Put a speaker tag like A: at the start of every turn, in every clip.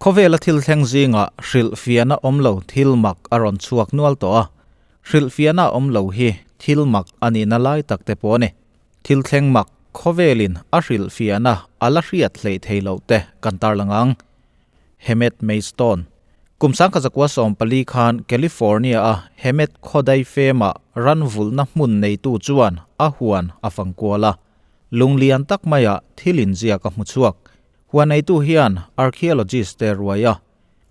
A: Khawvela thil thleng zingah hrilhfiahna awm lo thil mak a rawn chhuak nual tawh a, hrilhfiahna awm lo hi thil mak a nihna lai tak te pawh a ni. Thil thleng mak khawvelin a hrilhfiahna a la hriat hleih thei loh te kan tarlang ang. Hemet Maidstone. Kum 1914 khan California-a Hemet khawdai fema ran vulhna hmun neitu chuan a huan a fang kual a, lunglian tak maiah thil inziak a hmu chhuak. Huan neitu hian archaeologist te ruai a,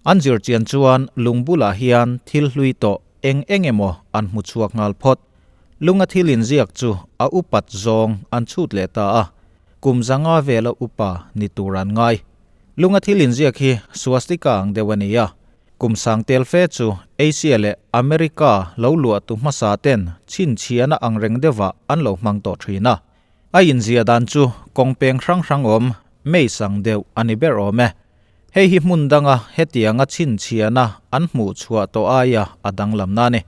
A: an zir chian chuan lung bulah hian thil hlui tawh eng eng emaw an hmu chhuak nghal phawt. Lunga thil inziak chu a upat zawng an chhut leh ta a, kum 500 vela upa ni tur an ngai. Lunga thil inziak hi swastika ang deuh a ni a, kum sang tel fe chu Asia leh America lo luahtu hmasa ten chhinchhiahna ang reng deuhah an lo hmang tawh thin a. A inziah dan chu kawng peng hrang hrang awm mei sang deuh a ni ber awm e. Hei hi hmun danga hetianga chhinchhiahna an hmuh chhuah tawh aia a danglamna a ni.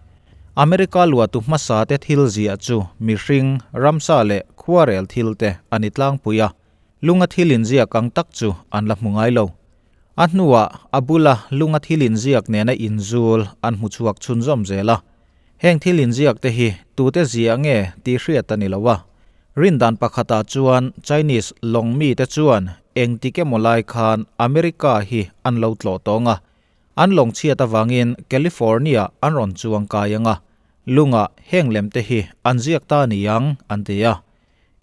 A: America luahtu hmasa te thil ziah chu mihring, ramsa leh khuarel thil te a ni tlangpui a, lunga thil inziak ang tak chu an la hmu ngai lo. A hnuah a bula lunga thil inziak nena inzul an hmu chhuak chhunzawm zel a. Heng thil inziak te hi tute ziah nge tih hriat a ni lo a. Rindan pakhatah chuan Chinese lawng mite chuan engtik emaw lai khan America hi an lo tlawh tawng a. An lawng chhiat avangin California an rawn chuang kai ang a, lungah heng lem te hi an ziak ta ni ang an ti a.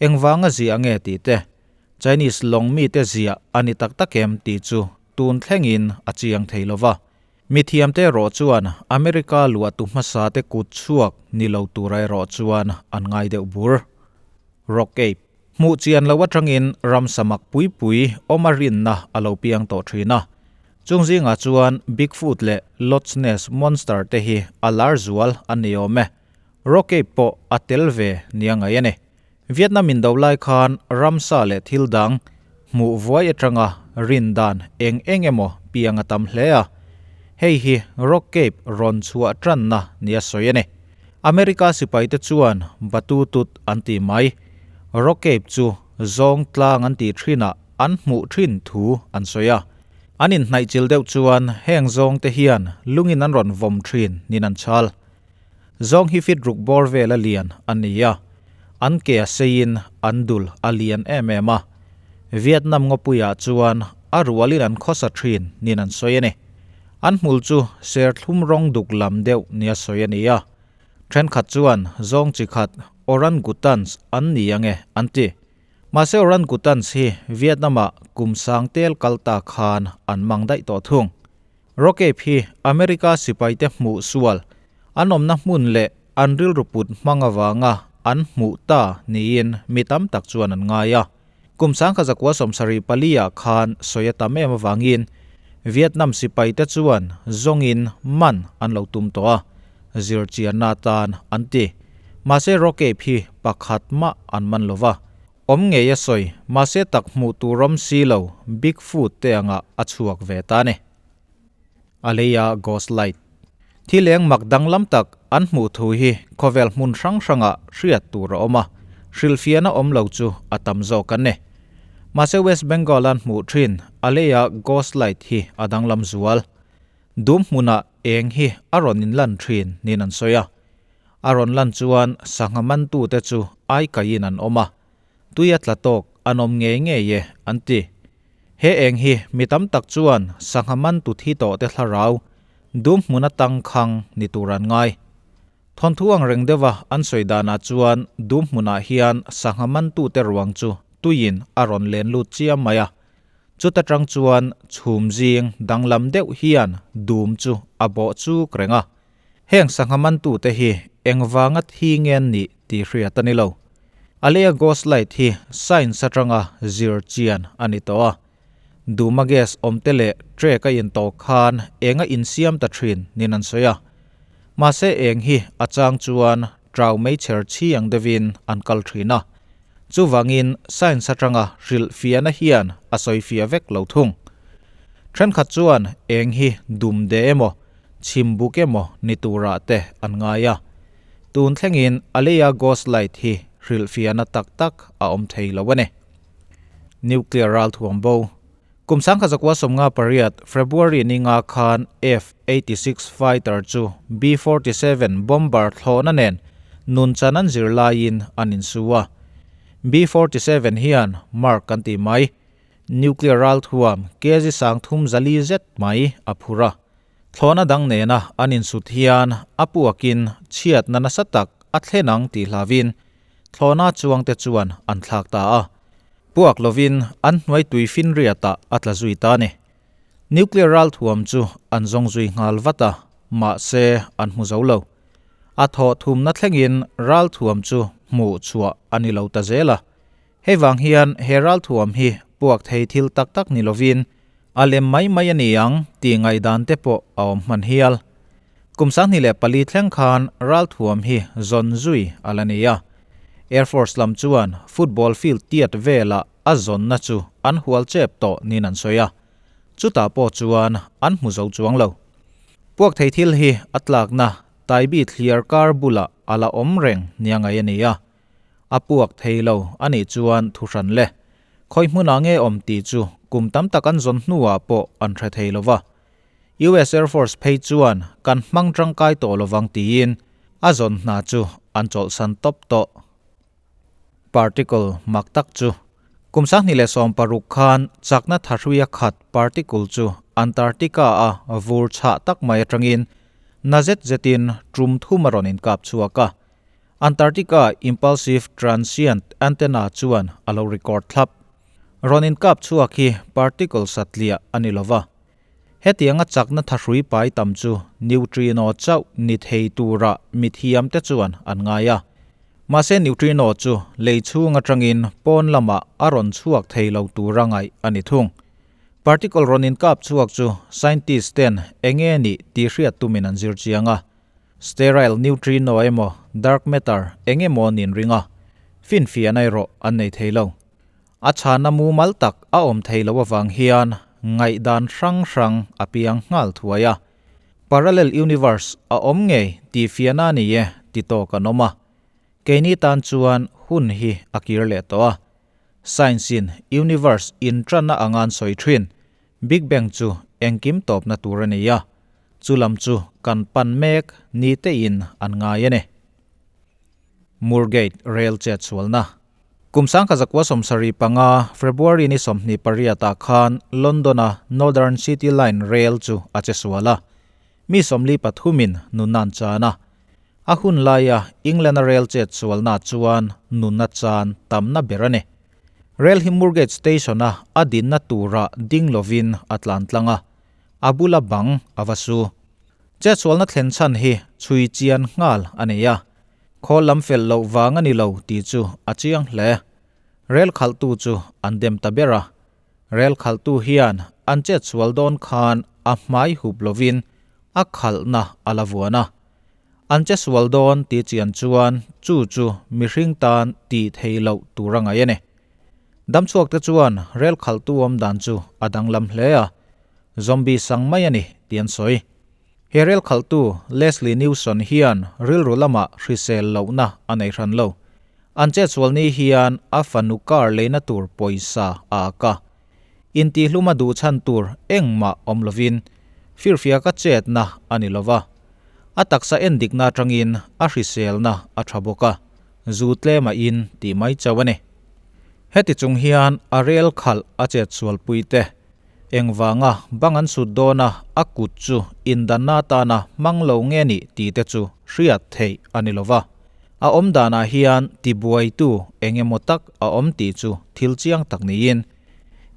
A: Engvanga ziah nge tih te, Chinese lawng mite ziah a ni tak tak em tih chu tun thlengin a chiang thei lo va. Mithiamte erawh chuan America luahtu hmasate kut chhuak ni lo tura erawh chuan an ngai deuh bur. Rock Ape, Hmuh chian lo atangin ram samak pui pui awm a rinna a lo piang tawh thin a. Chung zingah chuan Bigfoot leh Loch Ness Monster te hi a lar zual an ni awm e. Rock Ape pawh a tel ve nia ngaih a ni. Vietnam indo lai khan ramsa leh thil dang hmuh vuai atanga rin dan eng eng emaw piang a tam hle a, hei hi Rock Cape rawn chhuah tanna nia sawi a ni. America sipaite chuan Batu Tut an ti mai. Rock Cape chu zawng tlang an tih thinah an hmuh thin thu an sawi a. An inhnaih chil deuh chuan heng zawngte hian lungin an rawn vawm thin nin an chhal. Zawng hi fit ruk bawr vel a lian a ni a, an ke a seiin an dul a lian em em a. Vietnam ngawpuiah chuan a rualin an khawsa thin niin an sawi a ni. An hmul chu serthlum rawng duk lam deuh nia sawi a ni a. Thenkhat chuan zawng chi khat orangutans an ni ange an ti. Mahse orangutans hi Vietnam-ah kum sang tel kal ta khan an mang daih tawh thung. Rock Ape hi America sipaite hmuh sual an awmna hmun leh an rilru put hmang avanga an hmuh ta niin mi tam tak chuan an ngai a. Kum 1974 ah khan sawi a tam em avangin Vietnam sipaite chuan zawngin man an lo tum tawh a, zirchianna atan an ti. Mahse Rock Ape hi pakhat mah an man lo va. Awm ngei a sawi, mahse tak hmuh tur awm si lo, Bigfoot te anga a chhuak ve ta a ni. A leia ghost light. Thil eng mak danglam tak an hmuh thu hi khawvel hmun hrang hrangah hriat tur a awm a, hrilhfiahna awm lo chu a tam zawk an ni. Mahse West Bengal an hmuh thin a leia ghost light hi a danglam zual. Dum hmunah eng hi a rawn inlan thin niin an sawi a. A rawn lan chuan sangha mantute chu ai kaiin an awm a, tui a tla tawk an awm ngei ngei e an ti. He eng hi mi tam tak chuan sangha mantu thi tawh te thlarau dum hmun atang khang ni tur an ngai. Thawnthu ang reng deuha an sawi danah chuan dum hmunah hian sangha mantute ruang chu tuiin a rawn len lut chiam mai a, chuta tang chuan chhum zing danglam deuh hian dum chu a bawh chuk reng a. Heng sangha mantute hi engvanga thi nge an nih tih hriat a ni lo. Alea Ghost Light hi science atanga zir chian a ni tawh a. Duma gas awmte leh trek a intawh khan eng a insiam ta thin niin an sawi a. Mahse eng hi a chang chuan trau meichher chhi ang deuhin an kal thin a. Chuvangin science atanga hrilhfiahna hian a sawifiah vek lo thung. Thenkhat chuan eng hi dum de emaw chhim buk emaw ni turah te an ngai a. Tun thlengin Aleia Ghost Light hi hrilhfiahna tak tak a awm thei lo a ni. Nuclear ralthuam bo. Kum 1958 February ni nga khan F-86 fighter chu B-47 bomber thlawhna nen nun chan an zir laiin an insu a. B-47 hian Mark kan tih mai, nuclear ralthuam kg 34 zet mai a phur a. Thlawhna dang nena an insut hian a puakin chhiatna nasa tak a thlen ang tih hlauhin thlawhna chuangte chuan an thlak ta a. Puak lovin an hnuai tui finriatah a tla zui ta a ni. Nuclear ralthuam chu an zawng zui nghal vat a, mahse an hmu zo lo. A thawh thumna thlengin ralthuam chu hmuh chhuah a ni lo ta zel a. Hei vang hian he ralthuam hi puak thei thil tak tak ni lovin a lem mai mai a ni ang tih ngaihdan te pawh a awm hman hial. Kum 2004 thleng khan ralthuam hi zawn zui a la ni a. Air Force lam chuan football field tiat velah a zawnna chu an hual chep tawh niin an sawi a. Chutah pawh chuan an hmu zo chuang lo. Puak thei thil hi a tlakna Taibi thliar kar bulah a la awm reng nia ngaih a ni a. A puak thei lo a nih chuan thu hran le. Khawi hmunah nge awm tih chu kum tam tak an zawn hnuah pawh an hre thei lo va. US Air Force phei chuan kan hmang tangkai tawh lovang tiin a zawn hna chu an chawlhsan tawp tawh. Particle mak tak chu kum 2016 khan chakna thahruia khat particle chu Antarctica-a vur chhah tak mai atangin na zet zetin tum thum a rawn inkap chhuak a. Antarctica Impulsive Transient Antenna chuan a lo record thlap. Rawn inkap chhuak hi particle satliah a ni lova. Hetianga chakna thahrui pai tam chu neutrino chauh ni thei tura mithiamte chuan an ngai a. Mahse neutrino chu lei chhung atangin pawn lamah a rawn chhuak thei lo tura ngaih a ni thung. Particle rawn inkap chhuak chu scientist ten enge nih tih hriat tumin an zir chiang a. Sterile neutrino emaw dark matter eng emaw nin ring a, finfiahna erawh an nei thei lo. A chhana mumal tak a awm thei lo avang hian ngaihdan hrang hrang a piang nghal thuai a. Parallel universe a awm ngei tih fiahna a ni e ti tawk an awm a. Keini tan chuan hun hi a kir leh tawh a. Science in universe inṭanna anga an sawi ṭhin Big Bang chu engkim tawpna tur a ni a, chu lam chu kan pan mek ni tein an ngai a ni. Moorgate Rail chetsualna. Kum 1975 February ni 28 ah khan London-a Northern City Line Rail chu a chesual a, mi 43 in nunna an chan a. A hun laia England-a rail chetsualna chuan nunna chan tamna ber a ni. Rail hi Moorgate Station-a a dinna tura ding lovin a tlan tlang a, a bula bang a va su. Chetsualna thlen chhan hi chhui chian nghal a nei a, khawl lam fel loh vang a ni lo tih chu a chiang hle. Rail khalhtu chu an dem ta ber a, rail khalhtu hian an chetsual dawn khan a hmai hup lovin a khalhna a la vuan a. An che sual dawn tih chian chuan chu chu mihring tan tih thei loh tur a ngaih a ni. Damchhuak te chuan rel khalhtu awm dan chu a danglam hle a, zombie sang mai a ni tih an sawi. He rel khalhtu Leslie Newson hian rilru lamah hrisel lohna a nei hran lo. An chetsual ni hian a fanu car leina tur pawisa a ak a. Intihluma duh chhan tur engmah awm lovin firfiaka chetna a ni lova. A taksa en dikna atangin a hriselna a tha bawk a, zu tlem a in tih mai chauh a ni. Heti chung hian a rel khalh a chetsual pui te, engvanga bang an sut dawna a kut chu indanna atana hmang lo nge nih tih te chu hriat theih a ni lova. A awm danah hian tibuaitu eng emaw tak a awm tih chu thil chiang tak niin,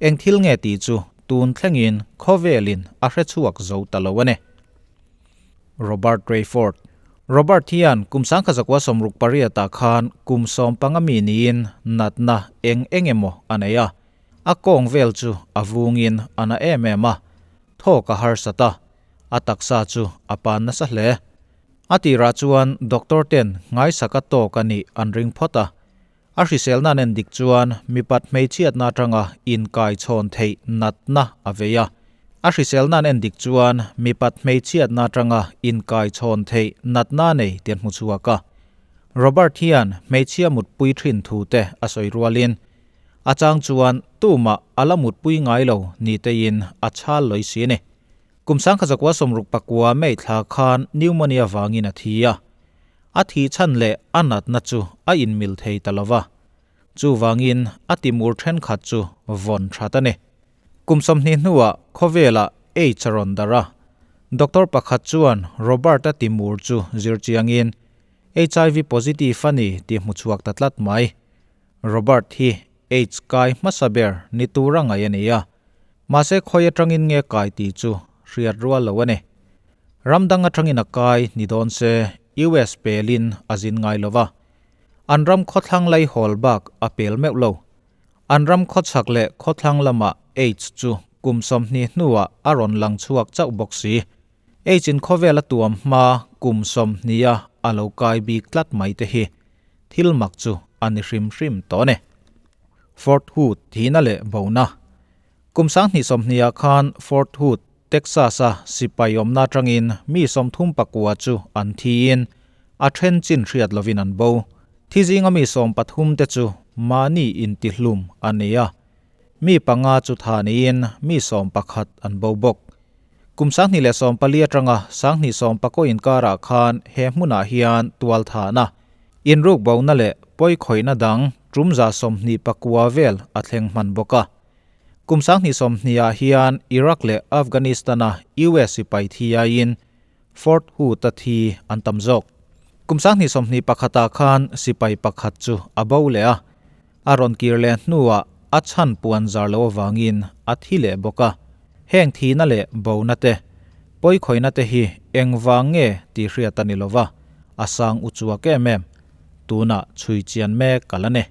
A: eng thil nge tih chu tun thlengin khawvelin a hre chhuak zo ta lo a ni. Robert Rayford Robert hian kum 1968 ah khan kum 15 mi niin natna eng eng emaw a nei a, a kawng vel chu a vungin a na em em a, thawk a harsat a, a taksa chu a pan nasa hle. A tirah chuan doctor ten ngaisaka tawk a nih an ring phawt a, a hriselna an en dik chuan mipat hmeichhiatna atanga inkai chhawn theih natna a vei a. A hriselna an en dik chuan mipat hmeichhiatna atanga inkai chhawn theih natna a nei tih an hmu chhuak a. Robert hian hmeichhia mutpui thin thu te a sawi rualin, A chang chuan tumah a la mutpui ngai lo ni tein a chhal lawi si a ni. Kum 1969 May thla khan pneumonia vangin a thi a. A thih chhan leh a natna chu a inmil thei ta lo va. Chuvangin a timur thenkhat chu vawn that a ni. Kum 20 hnuah khawvelah AIDS a rawn darh a. Doctor pakhat chuan Robert-a timur chu zir chiangin HIV positive a ni tih hmu chhuak ta tlat mai. Robert hi AIDS kai hmasa ber ni tura ngaih a ni a. Mahse khawi atangin nge kai tih chu hriat rual lo a ni. Ram dang atangin a kai ni dawn se US pelin a zin ngai lo va. An ram khawthlang lai hawl bak a pel meuh lo. An ram khawchhak leh khawthlang lamah AIDS chu kum 20 hnuah a rawn lang chhuak chauh bawk si. AIDS in khawvel a tuam hma kum 20 a a lo kai bik tlat mai te hi thil mak chu a ni hrim hrim tawh a ni. Fort Hood thihna leh bona. Kum 2020 ah khan Fort Hood, Texas a sipai awmna atangin mi 39 chu an thiin a then chin hriat lovin an bo. Thi zinga mi 13 te chu mahni intihlum a ni a. Mi 5 chu tha niin mi 11 an bo bawk. Kum 2014 atanga 2019 inkarah khan he hmunah hian tual thahna inruk bona leh pawi khawihna dang tumza 29 vel a thleng hman bawk a. Kum 2020 ah hian Iraq leh Afghanistan a US sipai thi aiin Fort Hood a thi an tam zawk. Kum 2021 ah khan sipai pakhat chu a bo leh a. A rawn kir leh hnuah a chhan puan zar lo awangin a thi leh bawk a. Heng thihna leh bona te, pawi khawihna te hi engvang nge tih hriat a ni lova, a sang u chuak em em. Tunah chhui chian mek a la ni.